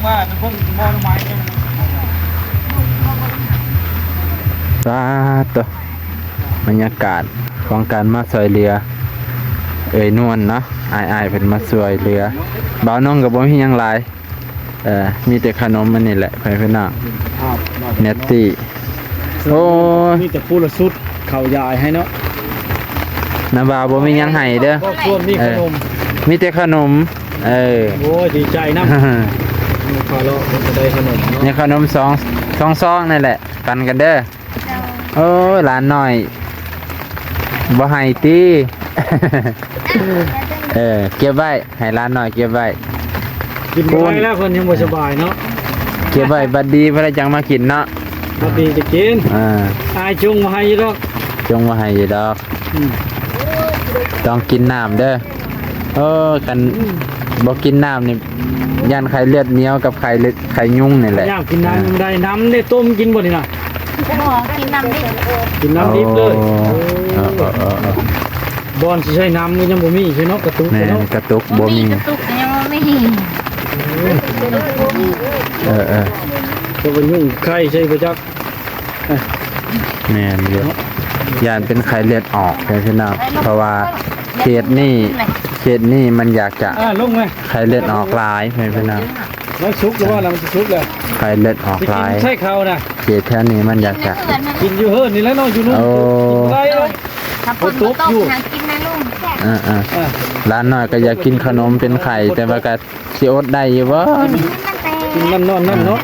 ປາດໂທ້ ບັນຍາກາດຂອງການມາຊ່ວຍເຫຼືອເອື້ອຍນວນເນາະ, ອ້າຍໆເພິ່ນມາຊ່ວຍເຫຼືອ. ບ່າວນົງກໍບໍ່ມີຫຍັງຫຼາຍ ເອີ ມີແຕ່ຂະໜົມອັນນີ້ແຫຼະ ພໍ່ແມ່ພີ່ນ້ອງ ເນັດຕີ້. ໂອ້ ມີແຕ່ຜູ້ລະຊຸດ ເຂົ້າຢາຍໃຫ້ເນາະ. ນ້າບ່າວບໍ່ມີຫຍັງໃຫ້ເດີ ຄອບຄົວມີຂະໜົມ ເອີ ມີແຕ່ຂະໜົມ. ເອີ ໂອ້ຍ ດີໃຈນຳ. ຂ້ອຍເລາະເພິ່ນກໍໄດ້ຂະໜົມເນາະ ມີຂະໜົມສອງ ສອງຊອງນັ້ນແຫຼະ ປັນກັນເດີ. ໂອ້ຍ ຫຼານນ້ອຍບໍ່ໃຫ້ຕິ. ເອີ ເກັບໄວ້ ໃຫ້ຫຼານນ້ອຍເກັບໄວ້. ກິນບໍ່ໄດ້ແລ້ວ ເພິ່ນຍັງບໍ່ສະບາຍເນາະ. ເກັບໄວ້ບັດດີເພິ່ນຈັ່ງມາກິນເນາະ. ບັດດີຈະກິນ ອ່າ ອ້າຍຈົ່ງບໍ່ໃຫ້ຢູ່ດອກ ຈົ່ງບໍ່ໃຫ້ຢູ່ດອກ. ອືມ ຕ້ອງກິນນ້ຳເດີ. ໂອ້ ຄັນບໍ່ກິນນ້ຳນີ້ ຢ້ານໄຂ້ເລືອດໜຽວກັບໄຂ້ເລືອດ ໄຂ້ຍຸງນີ້ແຫຼະ. ຢາກກິນນ້ຳຍັງໄດ້ ນ້ຳໄດ້ຕົ້ມກິນບໍ່ນີ້ນະ? ບໍ່ ກິນນ້ຳດິບ ກິນນ້ຳດິບເລີຍ. ໂອ້ ເອີໆໆໆ ບ່ອນຊິໃຊ້ນ້ຳກໍຍັງບໍ່ມີໃຊ່ເນາະ ກະຕຸກ. ແມ່ນ ເນາະ ກະຕຸກບໍ່ມີ ກະຕຸກກໍຍັງບໍ່ມີ. ເອີໆ ກໍວ່າຍຸງໄຂ້ໃສ່ບໍ່ຈັກ. ແມ່ນຢູ່ ຢ້ານເປັນໄຂ້ເລືອດອອກ ເພື່ອນພີ່ນ້ອງ ເພາະວ່າເຂດນີ້ ເຂດນີ້ມັນຢາກຈະ ອ່າ ລົງໄປ ໄຂ້ເລືອດອອກຫຼາຍ ເພື່ອນພີ່ນ້ອງ. ມັນສຸກແລ້ວວ່າ ມັນຊິສຸກແລ້ວ ໄຂ້ເລືອດອອກຫຼາຍ ຊິກິນໃສ່ເຂົ້ານະ. ເຂດແຖວນີ້ມັນຢາກຈະ ກິນຢູ່ເຮືອນນີ້ແຫຼະເນາະ ຢູ່ນຸ່ມ ໂອ້ ກິນບໍ່ໄດ້ເນາະ ຖ້າຝົນບໍ່ຕົກ ຝົນບໍ່ຕົກຢູ່ ຫາກິນໃນລຸງ. ເອີໆ ເອີ ຫຼານນ້ອຍກໍຢາກກິນຂະໜົມເປັນໄຂ້ ແຕ່ວ່າກໍ ຊິອົດໄດ້ຢູ່ບໍ່? ກິນມັນນອນນຳເນາະ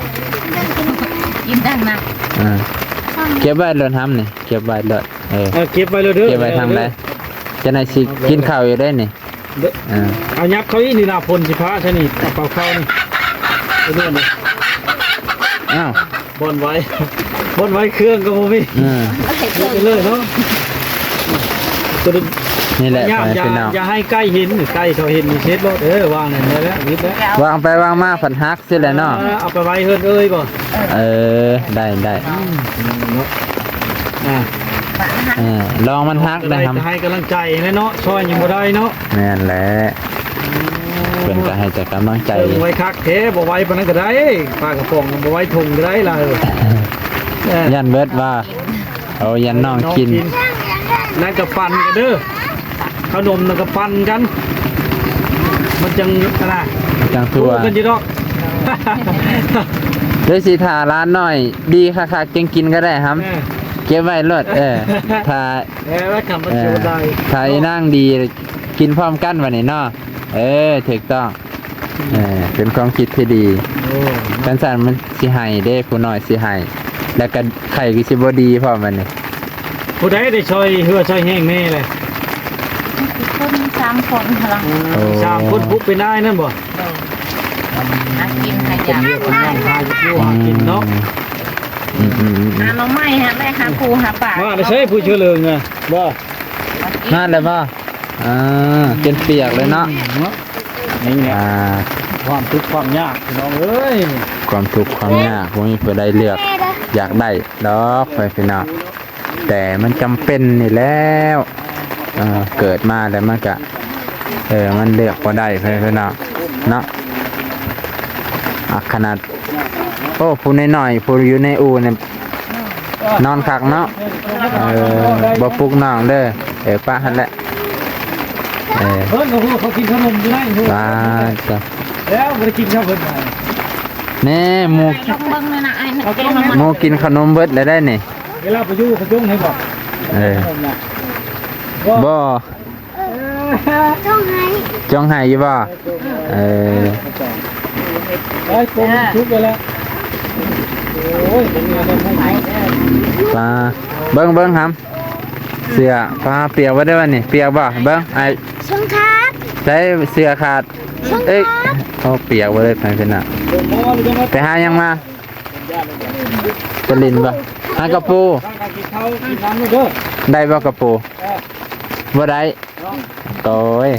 ກິນຕັ້ງນານ. ອ່າ ເກັບໄວ້ໂລດຫຳນີ້ ເກັບໄວ້ໂລດ. ເອີ ເອີ ເກັບໄວ້ໂລດເດີ ເກັບໄວ້ທາງໃດ? ຈັ່ງໃດຊິກິນເຂົ້າຢູ່ໄດ໋ນີ້. ເອີ ເອົາຫຍັບເຂົ້າອີກນີ້ລະ ຝົນຊິພາຊະນີ້ ເອົາເປົ່າເຂົ້ານີ້ ໄປເລື່ອນນີ້. ອ້າວ ບ່ອນໄວ້ ບ່ອນໄວ້ເຄື່ອງກໍບໍ່ມີ. ເອີ ເລີຍເນາະ ນີ້ແຫຼະ ພໍ່ແມ່ພີ່ນ້ອງ ຢ່າໃຫ້ໄກ່ເຫັນ ໄກ່ເຂົາເຫັນນີ້ເສັດໂລດ. ເອີ ວາງນັ້ນແຫຼະ ວິດແລ້ວ ວາງໄປວາງມາພັດຫັກຊິແຫຼະເນາະ. ເອີ ເອົາໄປໄວ້ເຮືອນເອີຍບໍ່? ເອີ ໄດ້ ໄດ້ ອືມ ເນາະ. ອ່າ ເອີ ລອງມັນຫັກໄດ້ຫຳ ໃຫ້ກຳລັງໃຈແຫຼະເນາະ ຊ່ອຍຍັງບໍ່ໄດ້ເນາະ. ແມ່ນແຫຼະ ເພິ່ນກໍໃຫ້ແຕ່ກຳລັງໃຈ. ເອີ ໄວ້ຄັກແທ້ ບໍ່ໄວ້ປານນັ້ນກໍໄດ້ ປາກະປ໋ອງບໍ່ໄວ້ຖົງກໍໄດ້ລະ. ເອີ ຢ້ານເບິດວ່າ ເອົາ ຢ້ານນ້ອງກິນ ນ້ອງກິນ ນັ້ນກໍປັ່ນກັນເດີ ຂະໜົມນັ້ນກໍປັ່ນກັນ ມັນຈັ່ງ ອັນນ່າ ຈັ່ງທົ່ວ ຮູ້ກັນຢູ່ດອກ. ຫຼືຊິຖ້າຫຼານນ້ອຍດີຄັກໆ ຈຶ່ງກິນກໍໄດ້ຫຳ. ເອີ ເກັບໄວ້ໂລດ. ເອີ ຖ້າ ເອີ ໄວ້ຄຳປະຊຸມໄດ້ ຖ້າອີນາງດີ ກິນພ້ອມກັນບັດນີ້ເນາະ. ເອີ ຖືກຕ້ອງ. ເອີ ເປັນຄວາມຄິດທີ່ດີ. ໂອ້ ຄັນຊັ້ນມັນຊິໃຫ້ເດ້ ຜູ້ນ້ອຍຊິໃຫ້ ແລ້ວກໍໄຂ້ກໍຊິບໍ່ດີພ້ອມບັດນີ້. ຜູ້ໃດໄດ້ຊ່ອຍເຮືອຊ່ອຍແຮງແມ່ແຫຼະ? ຄົນສາມຄົນຫັ້ນລະ. ເອີ ໂອ້ ສາມຄົນ ປຸກເປັນອ້າຍນັ້ນບໍ່? ໂດຍ ຫາກິນຫາຢາກ ຫາຢູ່ຫາກິນເນາະ. ອືມ ອືມໆໆ ຫາໜໍ່ໄມ້ ຫາໄດ້ຫາປູຫາປາ. ມາແຕ່ໃສຜູ້ເສື້ອເຫຼືອງນະ? ບໍ່ ມາແລ້ວບໍ່? ອ່າ ຈົນປຽກເລີຍເນາະ. ນີ້ແຫຼະ ອ່າ ຄວາມທຸກຄວາມຍາກພີ່ນ້ອງເອີຍ ຄວາມທຸກຄວາມຍາກ ບໍ່ມີຜູ້ໃດເລືອກຢາກໄດ້ດອກ ພໍ່ແມ່ພີ່ນ້ອງ ແຕ່ມັນຈຳເປັນນີ້ແລ້ວ. ເອີ ເກີດມາແລ້ວມັນກະ ເອີ ມັນເລືອກບໍ່ໄດ້ ພໍ່ແມ່ພີ່ນ້ອງເນາະ. ອາ ຂະໜາດ ໂອ້ ຜູ້ນ້ອຍໆ ຜູ້ຢູ່ໃນອູ່ນີ້ ນອນຄັກເນາະ. ເອີ ບໍ່ປຸກນ້ອງເດີ. ເອີ ປະຫັ້ນແຫຼະ. ເອີ ເພິ່ນກໍຮູ້ເຂົາກິນຂະໜົມຢູ່ໃນ ປະ ແລ້ວບໍ່ໄດ້ກິນຊະເພິ່ນ. ແນ່ ໝູ່ ເບິ່ງນັ້ນນະ ອ້າຍ ໝູ່ກິນຂະໜົມເບິດແລ້ວໄດ໋ນີ້. ເວລາໄປຢູ່ເຂົາຈົ່ງໃຫ້ບໍ່? ເອີ ບໍ່ ຈົ່ງໃຫ້ ຈົ່ງໃຫ້ຢູ່ບໍ່? ເອີ ໄປປົງສຸກໄປແລ້ວ. ໂອ້ຍ ເປັນແນວໃດ ປາ ເບິ່ງ ເບິ່ງຫຳ ເສື້ອ ປາ ປຽກບໍ່ໄດ້ວະນີ້ ປຽກບໍ່? ເບິ່ງ ອ້າຍ ຊ່ອງຂາດ ໃສ່ເສື້ອຂາດ ຊ່ອງຂາດ ເອີຍ ໂອ້ ປຽກບໍ່ໄດ້ ໄປເພິ່ນນະ ໄປຫາຫຍັງມາ? ໄປຫຼິ້ນບໍ່? ຫາກະປູ ໄດ້ບໍ່ກະປູ? ບໍ່ໄດ້. ໂອ້ຍ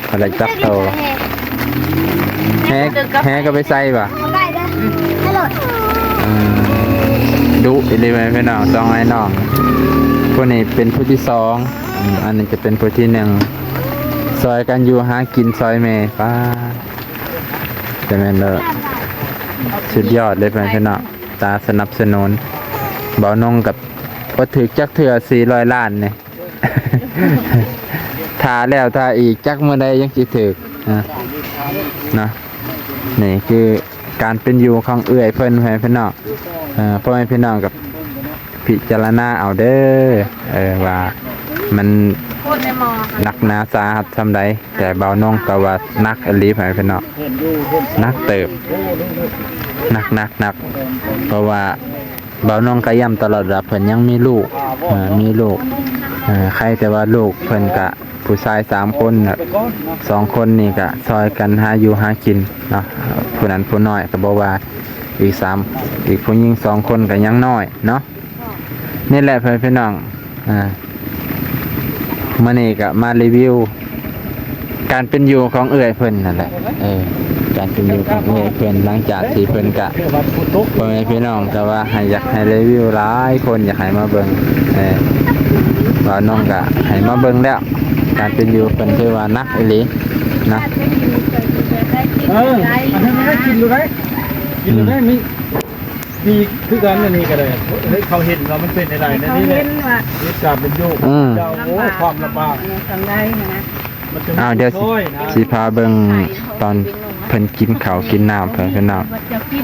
ບໍ່ໄດ້ຈັກໂຕ. ແຫ ແຫກໍໄປໃສ່ບໍ່? ອືມ ດຸອີ່ຫຼີແມ່ນພີ່ນ້ອງ ສອງອ້າຍນ້ອງ. ຜູ້ນີ້ເປັນຜູ້ທີສອງ ອືມ ອັນນີ້ຈະເປັນຜູ້ທີໜຶ່ງ ຊ່ອຍກັນຢູ່ຫາກິນຊ່ອຍແມ່. ປາ ຈະແມ່ນເລີດ. ສຸດຍອດເລີຍເພື່ອນພີ່ນ້ອງ ຕາສະໜັບສະໜູນ. ເບົານົງກັບບໍ່ຖືກຈັກເທື່ອ ສີ່ຮ້ອຍລ້ານນີ້ ຖ້າແລ້ວຖ້າອີກ ຈັກມື້ໃດຍັງຊິຖືກ ນະ ເນາະ. ນີ້ຄືການເປັນຢູ່ຂອງເອື້ອຍເພິ່ນ ເພື່ອນພີ່ນ້ອງ. ເອີ ພໍ່ແມ່ພີ່ນ້ອງກັບ ພິຈາລະນາເອົາເດີ ເອີ ວ່າມັນໜັກໜາສາຫັດສ່ຳໃດ. ແຕ່ເບົານົງກໍວ່າໜັກອີ່ຫຼີ ພໍ່ແມ່ພີ່ນ້ອງ ໜັກເຕີບ ໜັກໆໆ. ເພາະວ່າເບົານົງກໍຢ້ຳຕະຫຼອດວ່າເພິ່ນຍັງມີລູກ ເອີ ມີລູກ ເອີ ໃຄແຕ່ວ່າລູກເພິ່ນກະ ຜູ້ຊາຍສາມຄົນ ສອງຄົນນີ້ກະຊ່ອຍກັນຫາຢູ່ຫາກິນເນາະ. ຜູ້ນັ້ນຜູ້ນ້ອຍກໍບໍ່ວ່າ ອີກສາມ ອີກຜູ້ຍິງສອງຄົນກໍຍັງນ້ອຍເນາະ. ນີ້ແຫຼະເພື່ອນພີ່ນ້ອງ ອ່າ ມື້ນີ້ກໍມາຣີວິວການເປັນຢູ່ຂອງເອື້ອຍເພິ່ນນັ້ນແຫຼະ ເອີ ການເປັນຢູ່ຂອງເອື້ອຍເພິ່ນ ຫຼັງຈາກທີ່ເພິ່ນກະ ພໍ່ແມ່ພີ່ນ້ອງກໍວ່າໃຫ້ ຢາກໃຫ້ຣີວິວ ຫຼາຍຄົນຢາກໃຫ້ມາເບິ່ງ ເອີ ວ່ານ້ອງກະໃຫ້ມາເບິ່ງແລ້ວ ການເປັນຢູ່ເພິ່ນຖືວ່າໜັກອີ່ຫຼີນະ. ເອີ ອັນນັ້ນມັນໄດ້ກິນຢູ່ໄດ໋ ກິນຢູ່ໄດ໋ ອືມ ມີ ມີຄືກັນ ອັນນີ້ກໍໄດ້ ເຮີ້ຍ ເຂົາເຫັນວ່າມັນເປັນໄດ້ ໃນນີ້ແຫຼະ ເຫັນວ່າ ເຫດການເປັນຢູ່ ອືມ ເຈົ້າ ໂອ້ ຄວາມລຳບາກ ເອີ ຈັ່ງໃດຫັ້ນນະ ມັນຈະມີ ອ້າວ ດຽວຊິ ຊ່ອຍນະ ຊິພາເບິ່ງຕອນເພິ່ນກິນເຂົ້າກິນນ້ຳ ເພິ່ນ ພີ່ນ້ອງ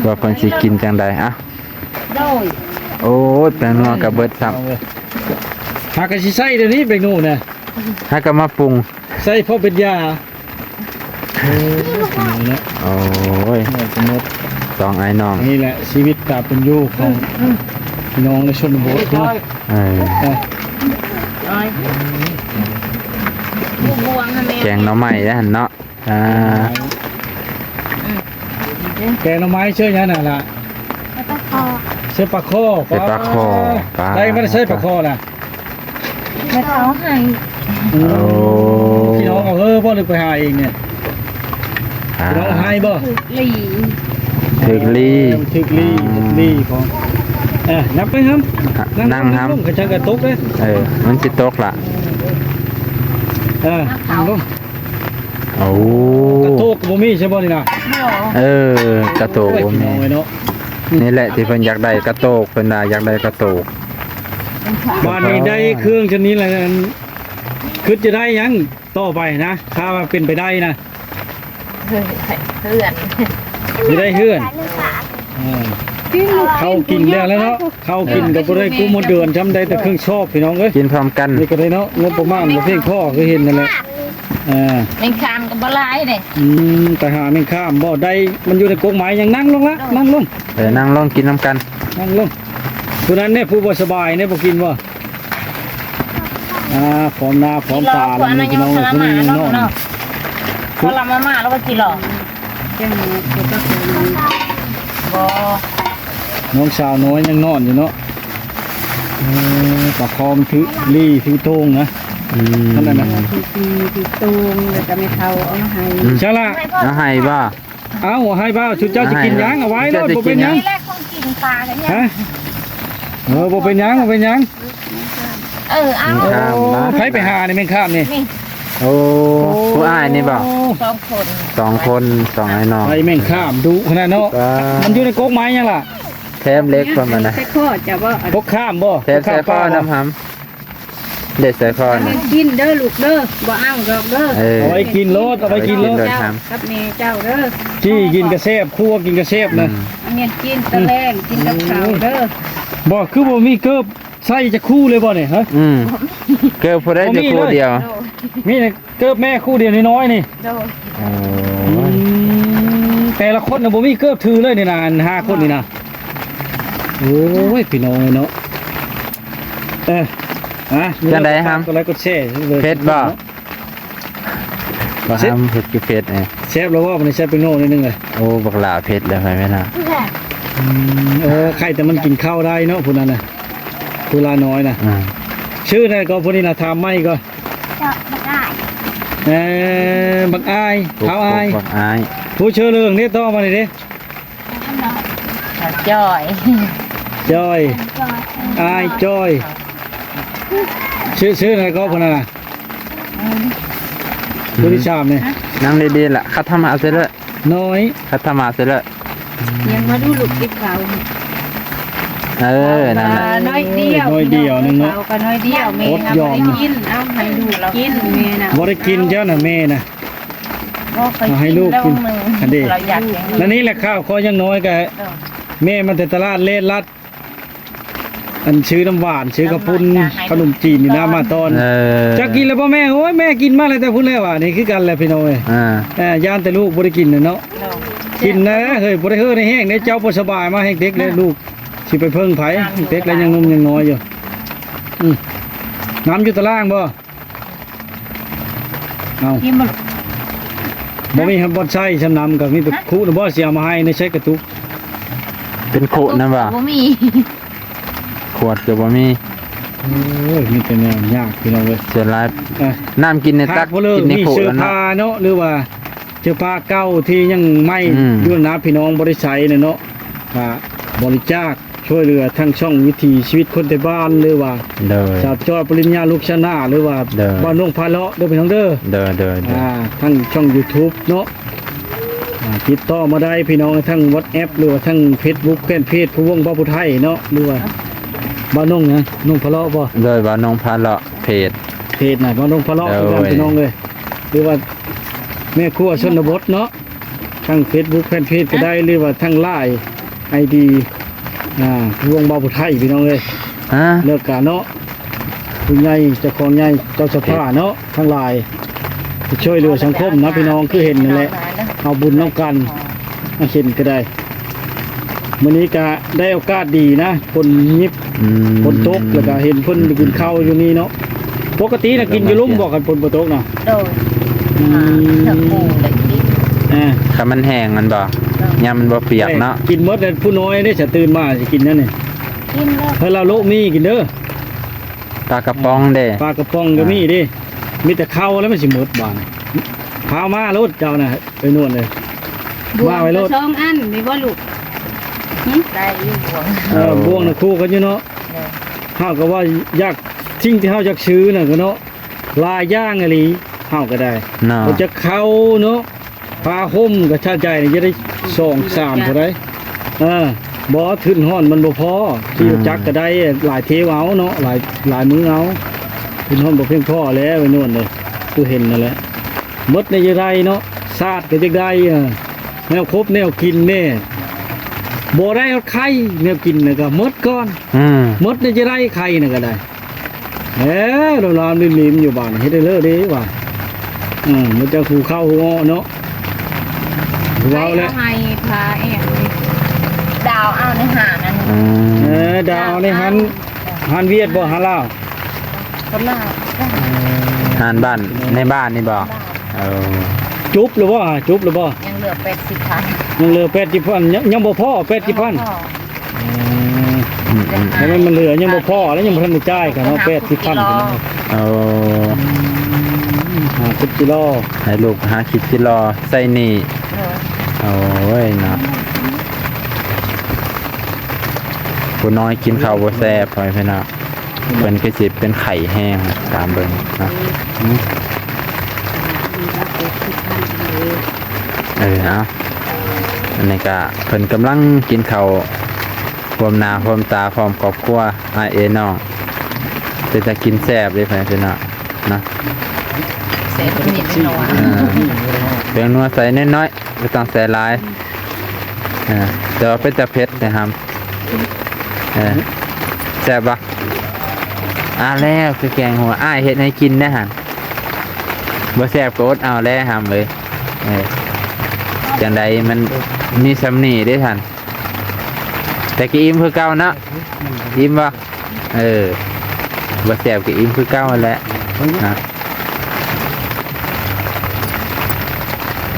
ວ່າເພິ່ນຊິກິນຈັ່ງໃດ. ອ່ະ ໂດຍ ໂອ້ຍ ແປ້ງນົວກໍເບິດຊ້ຳ ເອົາເວີຍ ຫາກໍຊິໃຊ້ດຽວນີ້ແປ້ງນົວນະ ຫາກໍມາປຸງ ໃຊ້ພໍເປັນຢາ ເອີ ເນາະ ໂອ້ຍ ເອີ ສົມມຸດ ສອງອ້າຍນ້ອງ ນີ້ແຫຼະຊີວິດການເປັນຢູ່ຂອງ ອືມ ພີ່ນ້ອງໃນຊົນນະບົດເນາະ ເອີ ເອີ ແກງໜໍ່ໄມ້ເດ້ຫັ້ນເນາະ ອ່າ ອືມ ແກງໜໍ່ໄມ້ເຊື່ອຫຍັງນະລະ? ໃສ່ປາຄໍ່ ໃສ່ປາຄໍ່ ປາ ໄດ້ມາແຕ່ໃສປາຄໍ່ນະ? ແມ່ເຖົ້າໃຫ້ ອືມ ໂອ້ ພີ່ນ້ອງເອົາເຮີບໍ່ ຫຼືໄປຫາເອງນີ້? ອ່າ ພີ່ນ້ອງໃຫ້ບໍ່? ຖືກລີ ຖືກລີ ເອີ ຖືກລີ ອ່າ ຖືກລີຂອງ ເອີ ນັບໄປຫຳ ນັ່ງ ນັ່ງຫຳ ກະຈັ່ງກະຕົກເດ້ ເອີ ມັນຊິຕົກລະ ເອີ ນັ່ງລົງ ໂອ້ ກະໂຕກກໍບໍ່ມີໃຊ່ບໍ່ນີ້ນະ? ບໍ່ ເອີ ກະໂຕກບໍ່ມີ ໂອ້ຍ ພີ່ນ້ອງເອີຍເນາະ ນີ້ແຫຼະທີ່ເພິ່ນຢາກໄດ້ກະໂຕກ ເພິ່ນວ່າຢາກໄດ້ກະໂຕກ ບາດນີ້ໄດ້ເຄື່ອງຊະນິດລະ ຄິດຈະໄດ້ຫຍັງຕໍ່ໄປນະ ຖ້າວ່າເປັນໄປໄດ້ນະ? ເຮືອນ ຊິໄດ້ເຮືອນ ເອີ ກິນລູກ ເຂົ້າກິນແລ້ວເນາະ ເຂົ້າກິນກໍບໍ່ໄດ້ກູ້ໝົດເດືອນ ຊ່ຳໄດ້ແຕ່ເຄື່ອງຊອບ ພີ່ນ້ອງເອີຍ ກິນພ້ອມກັນ ນີ້ກໍໄດ້ເນາະ ງົບປະມານບໍ່ພຽງພໍ ຄືເຫັນນັ້ນແຫຼະ ເອີ ແມງຄາມກໍບໍ່ຫຼາຍເດ້ ອືມ ໄປຫາແມງຄາມບໍ່ໄດ້ ມັນຢູ່ໃນກົກໄມ້ ຍັງນັ່ງລົງລະ ນັ່ງລົງ ເອີ ນັ່ງລົງກິນນຳກັນ ນັ່ງລົງ ຜູ້ນັ້ນເດ້ ຜູ້ບໍ່ສະບາຍເດ້ ບໍ່ກິນບໍ່? ອ່າ ພ້ອມໜ້າພ້ອມຕາແລ້ວນີ້ ພີ່ນ້ອງເອີຍ ຜູ້ໜຶ່ງນອນ ເຂົາລຳມາມ່າແລ້ວບໍ່ກິນຫຼໍ? ບໍ່ ນ້ອງສາວນ້ອຍຍັງນອນຢູ່ເນາະ ເອີ ປາຄໍ່ຖືລີຖືໂຕງນະ ອືມ ນັ້ນນະ ຖື ຖື ຖືໂຕງ ແລ້ວກໍແມ່ເຖົ້າເອົາມາໃຫ້ ອືມ ໃຊ່ລະ ເອົາໃຫ້ບໍ່? ເອົ້າ ໃຫ້ບ່າວ ຊຸມເຈົ້າຊິກິນຫຍັງ? ເອົາໄວ້ໂລດ ບໍ່ເປັນຫຍັງ ນີ້ແຫຼະຂອງກິນປາກັນຫຍັງ ຮະ ເອີ ບໍ່ເປັນຫຍັງ ບໍ່ເປັນຫຍັງ ເອີ ເອົາ ແມງຄາມ ໂອ້ ໃຜໄປຫານີ້ແມງຄາມນີ້? ນີ້ ໂອ້ ຜູ້ອ້າຍນີ້ບໍ່? ສອງຄົນ ສອງຄົນ ສອງອ້າຍນ້ອງ ໄປແມງຄາມດຸຂະໜາດເນາະ ປາ ມັນຢູ່ໃນກົກໄມ້ຫຍັງລະ? ແຖມເຫຼັກປະມານນະ ໃສ່ຄໍ່ເຈົ້າບໍ່? ກົກຂ້າມບໍ່? ແຖມໃສ່ຄໍ່ນຳຫຳ ເດັດໃສ່ຄໍ່ນະ ກິນເດີລູກເດີ ບໍ່ເອົາດອກເດີ ເອີ ເອົາໄວ້ກິນໂລດ ເອົາໄວ້ກິນໂລດ ເຈົ້າກັບແມ່ເຈົ້າເດີ ຈີ່ກິນກະແຊບ ຂົ້ວກິນກະແຊບນະ ອືມ ແມ່ນກິນຕອນແລງ ກິນກັບເຂົ້າເດີ ບໍ່ ຄືບໍ່ມີເກີບໃສ່ຈັກຄູ່ເລີຍບໍ່ນີ້ ຮະ? ອືມ ເກີບຜູ້ໃດຈັກຄູ່ດຽວ ມີແຕ່ເກີບແມ່ຄູ່ດຽວນ້ອຍໆນີ້ ໂດຍ ໂອ້ຍ ອືມ ແຕ່ລະຄົນນະບໍ່ມີເກີບຖືເລີຍນີ້ນະ ອັນຫ້າຄົນນີ້ນະ ໂອ້ຍ ພີ່ນ້ອງເອີຍເນາະ ເອີ ອ່ະ ຈັ່ງໃດຫຳ ກົດໄລກົດແຊເລີຍ ເຜັດບໍ່? ບໍ່ຫຳ ເຜັດຄືເຜັດ ເອີ ແຊບແລ້ວບໍ່? ມື້ນີ້ແຊບເປັນໂນໜ້ອຍໜຶ່ງເລີຍ ໂອ້ ບັກຫຼ້າເຜັດແລ້ວ ໄປແມ່ນະ ອືມ ໂອ້ ໄຄແຕ່ມັນກິນເຂົ້າໄດ້ເນາະ ຜູ້ນັ້ນນະ ຜູ້ຫຼ້ານ້ອຍນະ ອ່າ ຊື່ໃດກໍຜູ້ນີ້ນະ ຖາມໃໝ່ກໍ ເຈົ້າບັກອ້າຍ ເອີ ບັກອ້າຍ ທ້າວອ້າຍ ບັກອ້າຍ ຜູ້ເຊີເລີງເດ້ ຕໍ່ມານີ້ເດ້ ຈ້ອຍ ຈ້ອຍ ອ້າຍຈ້ອຍ ຊື່ ຊື່ໃດກໍຜູ້ນັ້ນນະ ອືມ ຜູ້ທີສາມນີ້ ນັ່ງດີໆລະ ຂັດທະມາໃສ່ເລີຍ ນ້ອຍ ຂັດທະມາໃສ່ເລີຍ ຍັງມາດູລູກຕິດເຂົ້າ ເອີ ນັ້ນແຫຼະ ໜ້ອຍດຽວ ໜ້ອຍດຽວໜຶ່ງເນາະ ເຂົ້າກໍໜ້ອຍດຽວ ແມ່ ອົດຢອມ ເອົາໃຫ້ລູກກິນ ແມ່ນະ ບໍ່ໄດ້ກິນເຈົ້ານະ ແມ່ນະ ບໍ່ເຄີຍ ເອົາໃຫ້ລູກກິນ ກິນແລ້ວໜຶ່ງ ອັນນີ້ ລະນີ້ແຫຼະ ຂ້າວຂອງຍັງນ້ອຍກໍ ເອີ ແມ່ມາແຕ່ຕະຫຼາດເລດລັດ ອັນຊື້ນ້ຳຫວານ ຊື້ເຂົ້າປຸ້ນ ເຂົ້າໜົມຈີນນີ້ນະ ມາຕອນ ເອີ ຈັກກິນແລ້ວບໍ່ແມ່? ໂອ້ຍ ແມ່ກິນມາແລ້ວແຕ່ພຸ້ນແລ້ວ ອັນນີ້ຄືກັນແຫຼະພີ່ນ້ອງເອີຍ ອ່າ ເອີ ຢ້ານແຕ່ລູກບໍ່ໄດ້ກິນນະເນາະ ກິນນະເຮີ້ຍ ບໍ່ໄດ້ເຮີ້ໃຫ້ແຫ້ງເດ້ ເຈົ້າບໍ່ສະບາຍມາແຮງເຕັກແລ້ວ ອ່າ ລູກຊິໄປເພິ່ງໃຜ ເຕັກແລ້ວຍັງໜຸ່ມຍັງນ້ອຍຢູ່ ອືມ ນ້ຳຢູ່ຕາລ່າງບໍ່? ເອົ້າ ບໍ່ມີ ບໍ່ມີບ່ອນໃຊ້ຊຳນຳ ກໍມີແຕ່ຄຸນະບໍ່ ຊິເອົາມາໃຫ້ໃນໃຊ້ກະຕຸກ ເປັນຄຸນະບໍ່? ບໍ່ມີ ຂວດກໍບໍ່ມີ ໂອ້ຍ ມີແຕ່ແນວຍາກພີ່ນ້ອງເອີຍ ສ່ວນຫຼາຍ ເອີ ນ້ຳກິນໃນຕັກ ກິນໃນຄຸແລ້ວເນາະ ຫຼືວ່າ ເສື້ອຜ້າເກົ່າທີ່ຍັງໃໝ່ ອືມ ຢູ່ນະພີ່ນ້ອງ ບໍ່ໄດ້ໃຊ້ນະເນາະ ກໍບໍລິຈາກ ຊ່ວຍເຫຼືອທາງຊ່ອງວິຖີຊີວິດຄົນໄທບ້ານ ຫຼືວ່າ ໂດຍ ສາວຈ້ອຍ ປະລິນຍາ ລູກຊາວນາ ຫຼືວ່າ ໂດຍ ບ້ານໜອງພາເລາະເດີພີ່ນ້ອງເດີ ໂດຍ ໂດຍ ໂດຍ ອ່າ ທາງຊ່ອງຢູທູບເນາະ ອ່າ ຕິດຕໍ່ມາໄດ້ພີ່ນ້ອງ ທາງວັອດແອັບ ຫຼືວ່າທາງເຟສບຸກ ແຟນເພຈ ພູວົງເຜົ່າຜູ້ໄທເນາະ ຫຼືວ່າບ້ານໜອງຫຍັງ ໜອງພາເລາະບໍ່? ໂດຍ ບ້ານໜອງພາເລາະ ເພຈ ເພຈນະ ບ້ານໜອງພາເລາະ ໂດຍ ຄືກັນພີ່ນ້ອງເອີຍ ຫຼືວ່າແມ່ຄົວຊົນນະບົດເນາະ ທາງເຟສບຸກ ແຟນເພຈກໍໄດ້ ຮະ ຫຼືວ່າທາງລາຍ ໄອດີ ອ່າ ວົງເບົາຜູ້ໄທພີ່ນ້ອງເອີຍ ຮະ ເລີກກະເນາະ ຜູ້ໃຫຍ່ ເຈົ້າຂອງໃຫຍ່ ເຈົ້າສະພາເນາະ ທັງຫຼາຍ ທີ່ຊ່ວຍເຫຼືອສັງຄົມນະພີ່ນ້ອງ ຄືເຫັນນັ້ນແຫຼະ ເອົາບຸນນຳກັນ ມາເຫັນກໍໄດ້ ມື້ນີ້ກະໄດ້ໂອກາດດີນະ ຝົນຍິບ ອືມ ຝົນຕົກ ແລ້ວກະເຫັນເພິ່ນໄປກິນເຂົ້າຢູ່ນີ້ເນາະ ປົກກະຕິນະກິນຢູ່ລຸ່ມບໍ່ ຄັນຝົນບໍ່ຕົກນະ? ໂດຍ ອືມ ເຄື່ອງໝູແຫຼະກິນ ອ່າ ຄັນມັນແຫ້ງມັນບໍ່ ໂດຍ ຍາມມັນບໍ່ປຽກເນາະ ກິນໝົດແລ້ວ ຜູ້ນ້ອຍເດ້ ສະຕື່ນມາຊິກິນແນວນີ້ ກິນເດີ ເຮີ້ຍ ລາວໂລະມີກິນເດີ ປາກະປ໋ອງເດ້ ປາກະປ໋ອງກໍມີເດ້ ອ່າ ມີແຕ່ເຂົ້າແລ້ວມັນຊິໝົດບາດນີ້ ພາມາໂລດເຈົ້ານະ ໄປນວດເລີຍ ບ່ວງ ວ່າໄວ້ໂລດ ສອງອັນນີ້ບໍ່ລູກ? ຫຶ? ໄດ້ຢູ່ບ່ວງ ເອີ ເອີ ບ່ວງນະຄູ່ກັນຢູ່ເນາະ ເອີ ເຮົາກໍວ່າຢາກ ສິ່ງທີ່ເຮົາຢາກຊື້ນັ້ນກໍເນາະ ຫຼາຍຢ່າງອີ່ຫຼີ ເຮົາກໍໄດ້ ເນາະ ບໍ່ຈັກເຂົ້າເນາະ ຜ້າຫົ່ມກໍຊະໃຈນີ້ຈະໄດ້ສອງສາມເທົ່າໃດ ເອີ ບໍ່ ທຶນຮອນມັນບໍ່ພໍ ຂີ່ລົດຈັກກໍໄດ້ ອືມ ຫຼາຍເທວເອົາເນາະ ຫຼາຍ ຫຼາຍມື້ເອົາ ທຶນຮອນບໍ່ພຽງພໍແລ້ວໄອ້ນວນເອີຍ ຄືເຫັນນັ້ນແຫຼະ ໝົດໃນຈະໄດ້ເນາະ ຊາດກໍຢາກໄດ້ ເອີ ແນວຄົບແນວກິນແດ່ ບໍ່ໄດ້ຮອດໄຂ່ ແນວກິນນະກໍໝົດກ່ອນ ອືມ ໝົດໃນຈະໄດ້ໄຂ່ນະກໍໄດ້ ເອີ ລາມໆລິມໆຢູ່ບາດນີ້ ເຮັດໄດ້ເລີເດ້ວ່າ ເອີ ມັນຈະຫູເຂົ້າຫູອອກເນາະ ເວົ້າແລ້ວ ໃຫ້ພາແອບນີ້ ດາວເອົາໃນຮ້ານນັ້ນ ອືມ ເອີ ດາວເອົາໃນຮ້ານ ຮ້ານຫວຽດບໍ່ ຮ້ານລາວ? ຄົນລາວ ເອີ ຮ້ານບ້ານ ໃນບ້ານນີ້ບໍ່? ເອີ ຈຸບແລ້ວບໍ່? ຈຸບແລ້ວບໍ່? ຍັງເຫຼືອແປດສິບພັນ ຍັງເຫຼືອແປດສິບພັນ ຍັງ ຍັງບໍ່ພໍແປດສິບພັນ ຍັງບໍ່ພໍ ອືມ ອືມ ແລ້ວມັນ ມັນເຫຼືອຍັງບໍ່ພໍ ແລ້ວຍັງບໍ່ທັນໄດ້ຈ່າຍກັນເນາະ ແປດສິບພັນ ເອີ ອືມ ຫ້າສິບກິໂລ ໃຫ້ລູກຫ້າສິບກິໂລ ໃສ່ໜີ້ ໂອ້ຍເນາະ ຜູ້ນ້ອຍກິນເຂົ້າບໍ່ແຊບ ພໍ່ແມ່ພີ່ນ້ອງ ເພິ່ນຄືຊິເປັນໄຂ້ແຮງ ຕາມເບິ່ງເນາະ ເອີ ເອົາ ອັນນີ້ກະເພິ່ນກຳລັງກິນເຂົ້າ ຮ່ວມໜ້າຮ່ວມຕາພ້ອມຄອບຄົວ ອ້າຍເອື້ອຍນ້ອງ ເປັນຕາກິນແຊບເດ້ ພໍ່ແມ່ພີ່ນ້ອງເນາະ ແຊບນິດໜ້ອຍ ເອີ ແປ້ງນົວໃສ່ນ້ອຍໆ ບໍ່ຕ້ອງໃສ່ຫຼາຍ ເອີ ແຕ່ວ່າເປັນຕາເຜັດແທ້ຫຳ ເອີ ແຊບບໍ່? ອ້າວ ແລ້ວຄືແກງຫົວ ອ້າຍເຮັດໃຫ້ກິນໄດ້ຫັ້ນ ບໍ່ແຊບກໍອົດເອົາແລ້ວຫຳເອີຍ ເອີ ຈັ່ງໃດມັນມີຊ່ຳນີ້ເດ້ທ່ານ ແຕ່ກໍອີ່ມຄືເກົ່າເນາະ ອີ່ມບໍ່? ເອີ ບໍ່ແຊບກໍອີ່ມຄືເກົ່າຫັ້ນແຫຼະນະ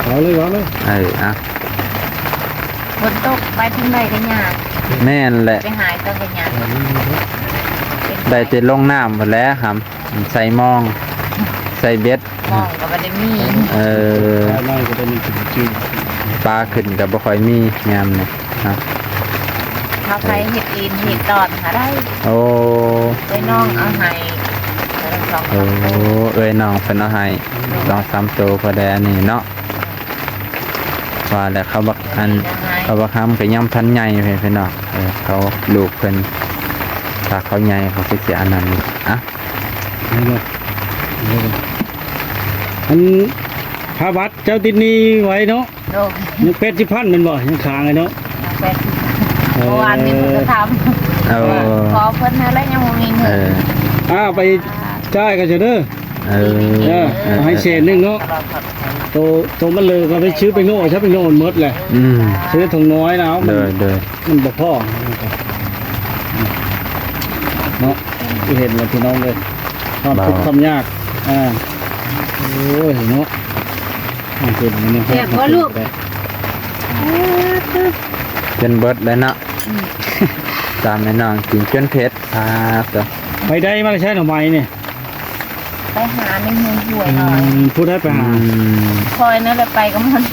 ເອົາເລີຍ ເອົາເລີຍ ເອີ ເອົາ ຝົນຕົກໄປທາງໃດກໍຍາກ ແມ່ນແຫຼະ ໄປຫາໃສກໍຍາກ ໄດ້ແຕ່ລົງນ້ຳພຸ້ນແຫຼະຫຳ ໃສ່ມອງ ໃສ່ເບັດ ມອງກໍບໍ່ໄດ້ມີ ເອີ ປາຂຶ້ນກໍບໍ່ຄ່ອຍມີຍາມນີ້ເນາະ ເຮົາໄປເຮັດເອງເຮັດຕອນຫາໄດ້ ໂອ້ ເອື້ອຍນ້ອງເອົາໃຫ້ ໂອ້ ເອື້ອຍນ້ອງເພິ່ນເອົາໃຫ້ ສອງສາມໂຕ ພໍໄດ້ອັນນີ້ເນາະ ວ່າແລ້ວເຂົາບັກອັນ ໃຫ້ ເຂົາບັກຫຳກໍຍັງບໍ່ທັນໃຫຍ່ເດ້ພີ່ນ້ອງ. ເອີ ເຂົາລູກເພິ່ນ ຖ້າເຂົາໃຫຍ່ເຂົາຄືຊິອັນນັ້ນຢູ່. ອ່ະ ອັນ ຄ່າບັດເຈົ້າຕິດໜີ້ໄວ້ເນາະ. ໂດຍ ຍັງແປດສິບພັນແມ່ນບໍ່? ຍັງຄ້າງໄວ້ເນາະ. ຍັງແປດສິບພັນ ເອີ ເມື່ອວານນີ້ເພິ່ນກໍຖາມ. ເອີ ຂໍເພິ່ນຫັ້ນແຫຼະ ຍັງບໍ່ມີເງິນ. ເອີ ອ້າວ ໄປຈ່າຍກັນຊະເດີ. ເອີ ເອີ ໃຫ້ແສນໜຶ່ງເນາະ. ໂຕ ໂຕມັນເລີກກໍໄປຊື້ແປ້ງນົວ ຊະແປ້ງນົວມັນໝົດແຫຼະ. ອືມ ຊື້ຖົງນ້ອຍນະ. ໂດຍ ໂດຍ ມັນບໍ່ພໍເນາະ. ຄືເຫັນແລ້ວພີ່ນ້ອງເອີຍ ຄວາມທຸກຄວາມຍາກ. ອ່າ ໂອ້ຍເນາະ ເຫັນແລ້ວ ແຊບບໍ່ລູກ? ຈົນເບິດເລີຍເນາະ. ອືມ ຕາມແມ່ນ້ອງກິນຈົນເຜັດ. ອ່າ ໄປໄດ້ມາແຕ່ໃສໜໍ່ໄມ້ນີ້? ໄປຫາໃນເຮືອນຫ້ວຍ. ອືມ ຜູ້ໃດໄປຫາ? ອືມ ຂ້ອຍນັ້ນແຫຼະໄປກັບມັນ.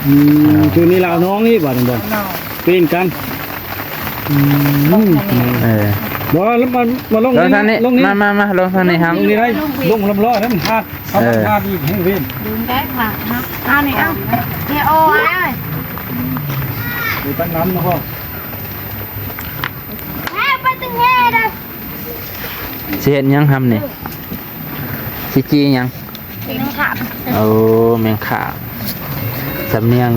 ອືມ ອ່າ ຢູ່ນີ້ລະເອົານ້ອງນີ້ບາດນີ້ບໍ່? ນ້ອງ ປີນກັນ. ອືມ ເອີ ບໍ່ ແລ້ວມາ ມາລົງ ລົງທາງນີ້ ລົງນີ້ ມາ ມາ ມາ ລົງທາງນີ້ ຮັບ ລົງນີ້ໄດ້. ລົງລຳລ້ອນນັ້ນຫາດ ເອີ ຫາດອີກແຮງເວນ ດຶງໄດ້ຄ່ະ. ມາ ເອົານີ້ ເອົາ ເດໂອ ເອົາເລີຍ. ໄປຕັ້ງນ້ຳນະພໍ່. ແລ້ວໄປຕຶງແຮ່ເດີ. ຊິເຮັດຫຍັງຫຳນີ້? ຊິຈີ່ຫຍັງ? ແມງຂາບ. ໂອ້ ແມງຂາບ. ສຳນຽງ